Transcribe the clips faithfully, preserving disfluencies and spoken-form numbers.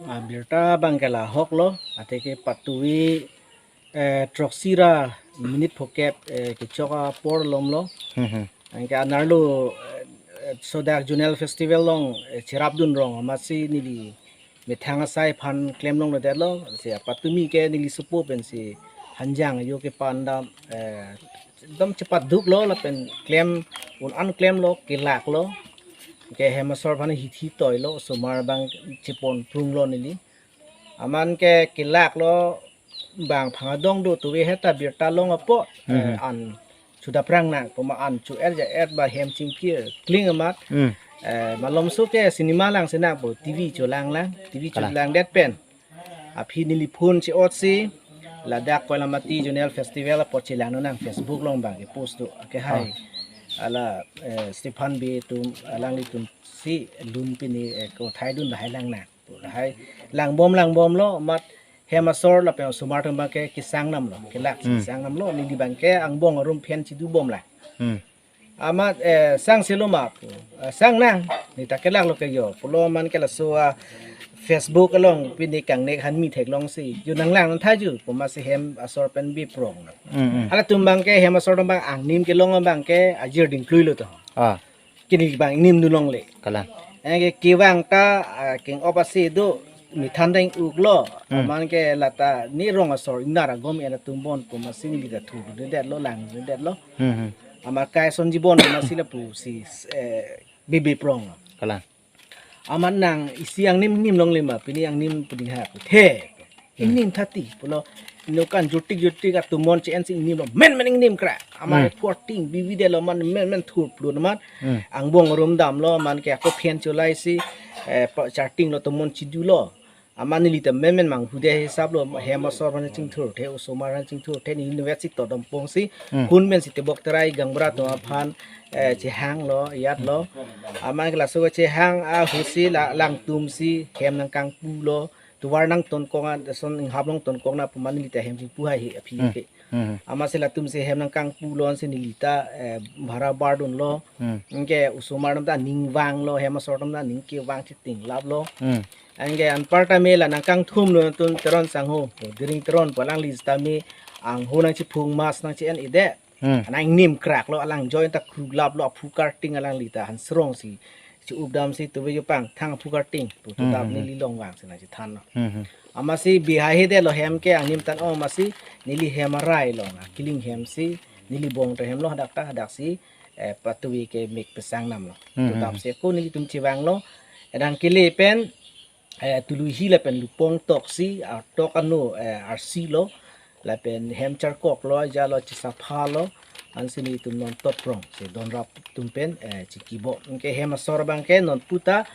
Abirta abang ke lahok lo, athe ke patuwi eh, throksi ra minute phokep eh, kechok apor lom lo. Hmm, hmm. Anke anerlo eh, sodak Zonal Festival along eh, cherapdun rong amatsi neli methang asai aphan klem longledet lo. Si apatumi ke neli sopo pensi hanjang ajo kepan dam eh, ekdom chepaduk lo lapen klem un-an klem lo, kelak lo. Ke hem asor aphan hithi toi lo, osomar abang chepon prung lo neli. Amat ke kelak lo, bang phang adong do tuwe heta birta long apot, Hmm, eh, hmm. an chudaphrang nang, puma an chu-er ja-er ba hem chingkir kling amat. Hmm. Eh, malomso ke cinema lang si nangpo, T V cholang lang, T V Kalang. Cholang det pen. Aphi neli phone che-ot si, ladak Koilamati Zonal Festival apot chelang nang, Facebook along bang ke post do, ke hai. Oh. Ala eh, Stephan Bey atum, alanglitum si lun pini eh, kothai dun lahai lang nang. Lahai langbom langbom lo, amat hem asor lapen osomar atum abang ke kesang nam lo, kelak Hmm. kesang nam lo, neli abang ke angbong arum aphan chidu bom lang. Hmm. Amat eh, sang si lo ma pu, eh, sang nang, neli ta kelak lo ke jo, pulo amat ke laso a Facebook along pini kangnek hanmi theklong si, jo nanglang nang tha jo, pu amatsi hem asor pen biprong. Hmm, hmm. Halatum abang ke hem asor atum abang angnim kelong abang ke ajir dingklui lo to. Ah. Kini abang ingnim dun longle. Kalang. Anke kevang ta ah, king op asi do, methan dang uk lo. Hmm. Amat ke lata ne rong asor ingnar agom ena tumbon pu amatsi neli ta thurdedet lo, langdedet lo. Hmm, hmm. Amat kai son jibon pu amatsi lapu si eh, bibiprong. Kalang. Amat nang isi angnim nim longle ma, pini angnim puding ha pu the. Hmm. Ingnim thati pulo, nokan jutik jutik atum mon che-en si ingnim lo, menmen ingnim kra. Amat Hmm. Forting bibi det lo, amat menmen thur plun amat. Hmm. Angbong arum dam lo, amat ke ako phen chulai si eh, pa- charting lo, atum mon chidu lo. Amat neli ta menmen manghude hisap lo, hem asor aphan chingthurthe, osomar aphan chingthurthe, neli university to dompong si, Hmm. hun men si tebok terai gaonbura atum aphan eh, chehang lo, iyat lo. Amat ke laso chehang ahut si la langtum si hem nangkangpu lo, tovar nangtonkok an, son inghap longtonkok nang pu amat neli ta hem chingpu hai hi aphi Hmm. ke. Hmm. Amatsi latum si hem nangkangpu lo, ansi neli ta eh, bhara bardun lo. Hmm. Anke osomar atum ta aning vang lo, hem asor atum ta aning kevang chitinglap lo. Hmm. Anke anparta me la nangkangthum lo atum Teron sangho, Diring Teron pu alangli sitame angho nangchiphung, mask nangchi-en-edet. Hmm. Nangnim krak lo, alang join ta kruklap lo, aphu karting alangli ta hansrong si. Chi-up dam si tuwe jo pangthang aphu karting pu Hmm, tutap hmm, neli long vang si nangchethan lo. Hmm, hmm. Amatsi bihai hedet lo hem ke angnim tan-ong, amatsi neli hem arai lo, na kiling hem si neli bong ta hem lo, hadak ta hadak si eh, patuwi ke mek pesang nam lo. Hmm, hmm, Tutap hmm. si ako nelitum chevang lo. Edang kele pen eh, tului hi lapen lupong tok si, ah, tok ano eh, arsi lo, lapen hem charkok lo, aja lo, chisapha lo, ansi nelitum non tot prong si donrap atum pen eh, chikibo. Anke hem asor abang ke non puta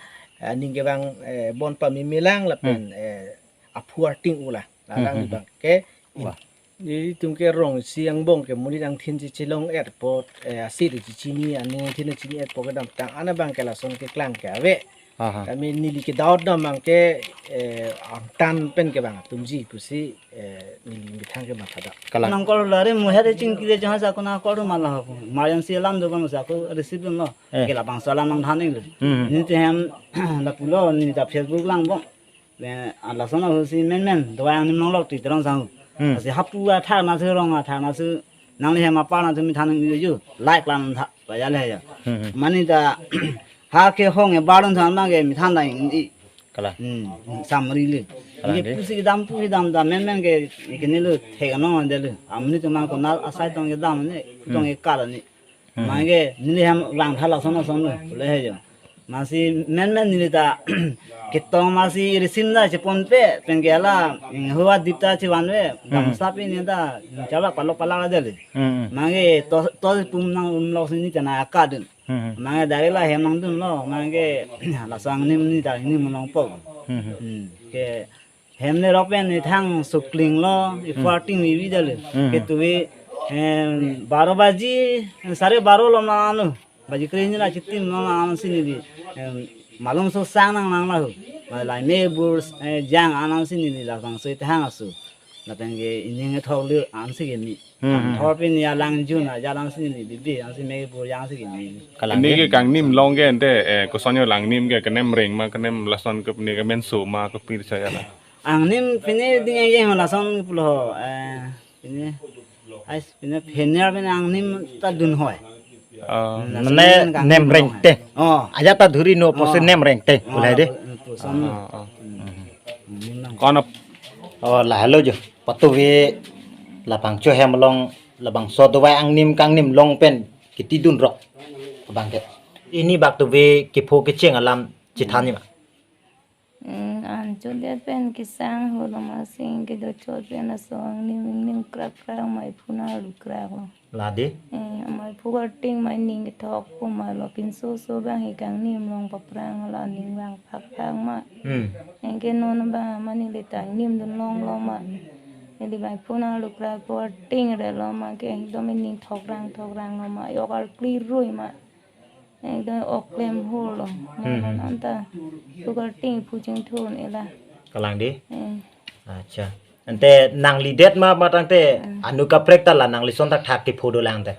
eh, aning kevang eh, bon pameme lang lapen Hmm. eh, aphu arting ula. Hmm, Alang hmm, abang ke in. Wah. Nelitum ke rong isi angbong ke monit angthin chichelong-et apot eh, asi de chichini, aning angthin chini-et apot kedamtang an abang ke lason keklang ke ave. Aha. Kami neli ke doubt dam abang ke eh, angtan pen kevang atumji pusi eh, neli methang ke mathadam. Kalang. Nang call lare muhe de chingki de jahasa ko na call mala ko. Mariam si alam do bang sa ko receive lo. Eh. Ke labangso alam nangthan lo. Hmm. Neli te hem lapulo, neli ta Facebook langbom. Le, ah, lason ahut si menmen dawai angnim longlok ti Teron sangho. Hmm. Lasi hapu athak nasi rong athak nasi nangli hem apar nasi methan nang iyo yo. Like lang tha, ba ya le ya. Hmm, hmm. Mane ta ha ke hong e bardun than abang ke methan dang i. Kalang. Hmm, samri le. Kalang Ye de. Pusi dam pu dam dam menmen ke ke ne lo thek anong de le. Amni to man ko nal asai tong ke dam ne, tong Hmm. ke kar ne. Hmm. Mane neli hem vang tha lason lason lo, le he jo. Amatsi menmen neli ta ketong amatsi irisim ta cheponpe, pen ke ala, mm, hua dip ta chevanve, Hmm. gamsa pen neli ta, mm, chavak palok palak aja le. Hmm. Mane to, to pum nang umlok si neli ta nang akadun. Hmm. Mane dari la hem nangdun lo, mane laso angnim neli ta ingnim longpo. Hmm. Hmm. Ke hem le rok pen ithang sukling lo, Hmm. iforting vivi dalo. Hmm. Ketuwe, em, baro baji, sare baro lo ma ano. Baji kre ni la chitim lo ma ano si neli, em, malomso sang nang nang lahu. Ma lai me bur, eh, jang anam si neli labangso ithang asu. Lapen ke ining thok lir ansi keme. Hmm, hmm. Thor pini alang jun aja alang si ni bibi ansi me pur yang si keme. Kalang ini ke, ke kangnim long ke ante, eh, kosonjo langnim ke kenem reng ma, kenem lason ke pini kemen so ma, ke pir saya la. Angnim pini ding yang lason pulo, eh, pini ais pini phener pini angnim ta dun hoi. Ah. Hmm, mane lason nem reng te. Oh. Aja ta dhuri no pose nem reng te. Oh, ulai de. Lason. Ah, ah. Hmm. Angnim lang. Kono? Oh, lahelo jo. Patuve labangso hem along labangso dovai angnim kangnim long pen kiti dun rok abang ke. Ini bak tuve kepho kecheng alam chethan ni ma. Hmm, anchot det pen kesang holo masing kedo chot pen aso angnim ingnim krak krak mai phuna lu krak lo. La de? Eh, amai phu karting mai ning kethok pu ma lo pinso so bang he kangnim long paprang la ning bang phak phak ma. Hmm. Anke non bang mane le ta angnim dun long lo ma. Neli bang phuna lu krak phu karting re lo ma ke ekdom ning thok rang thok rang lo ma yok arkli rui ma. Ekdom ok klem holo. Hmm. Mon anta phu karting phu chingthun ela. Kalang de? Eh. Acha. Ante nangli det ma matang te, hmm, anu kaprek ta la nangli son thakthak kepho dolang te.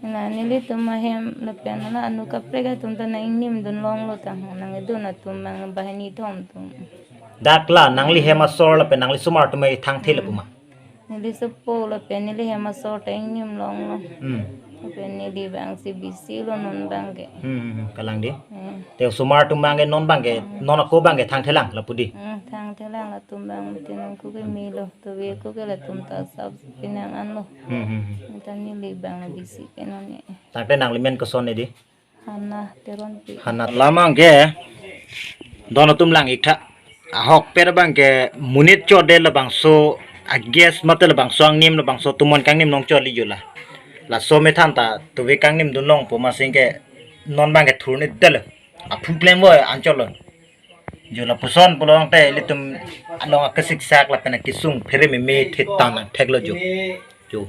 Na nelitum ahem lapen la anu kaprek atum ta nang ingnim dun long lo tang nang dun atum bang banghini thom atum. Dak la nangli hem asor lapen nangli sumar atum thangthe lapu ma. Neli sopo lapen neli hem asor ta ingnim long lo. Hmm. Lapen neli bang si bisi lo non bang ke. Hmm, hmm, hmm. Kalang de? Hmm. Te sumar atum bang ke non bang ke, hmm, non ako bang ke thangthelang lapu di. Hmm, thangthelang latum bang mati nang kuke milo. Tuve kuke latum ta sab pinang an lo. Hmm, hmm, hmm. Mata neli bang bisi ke non ni. Tangte nangli men koson ni di? Hana Teronpi. Hana. Lamang ke don atum lang ik tha. Ahok per bang ke monit chot det labangso ages mate labangso angnim labangso tumon kangnim nong chot li jo la. Laso methan ta tuve kangnim dun long po masing ke non bang ke thur ni det lo. Aphu klem voi anchot lo. Jo lapuson pulo te ilitum along akesik sak lapen akesung phere meme thit tan nang thek lo jo. Jo.